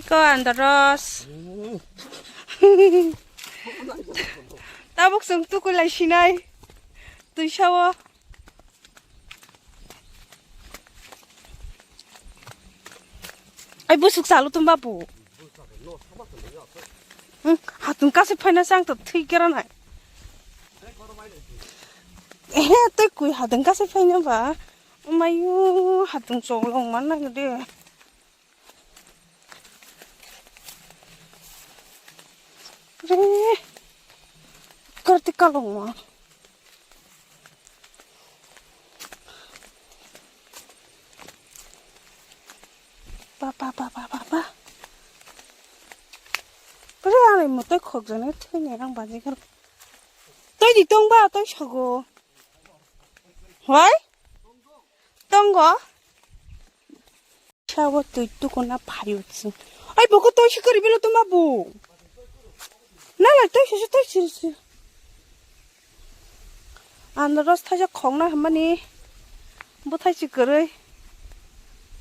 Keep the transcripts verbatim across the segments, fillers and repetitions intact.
Ko andaros. Tabuk sung tukulai sinai. Tuisao. Ai busuk salu tum babu. Hmm, hatung kasi phaina sang to thik kera nai. Eh, tei kui hatung kasi phaina ba. Mayu hatung chok long man nai de. Re, karti kalong ma. Pa, pa, pa, pa, pa, pa. Re, ani mo tei khok jani thwi ni rang baji kar. Tei di tong ba, tei sogo. Hoi? Tongo? Sawa twi tukuna phaio chwng. Ai, boko twi si kwrwi bilo tuma bu. Nala twi si, twi si, si. Anaros thaisa khokna hwnmani. Bwthai si kwrwi.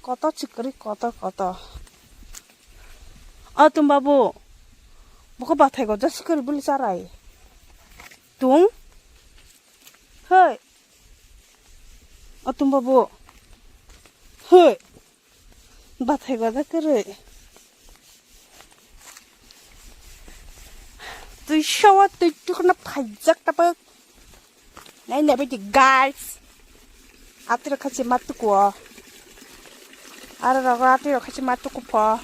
Kotor si kwrwi, kotor, kotor. O tum babu. Boko bathai gojak si kwrwi bwlwi charai. Tung. Hoi. O tum babu. Hoi. Bathai gojak kwrwi. Twi sawa twi tukuna phaijak tabuk. Nai nai bai di guys. Atwrok khachi ma tuku o. Aro rogo atwrok khachi ma tuku pho.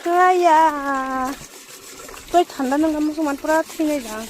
Kaya. Twi thanda nang musuman pura thinai jang.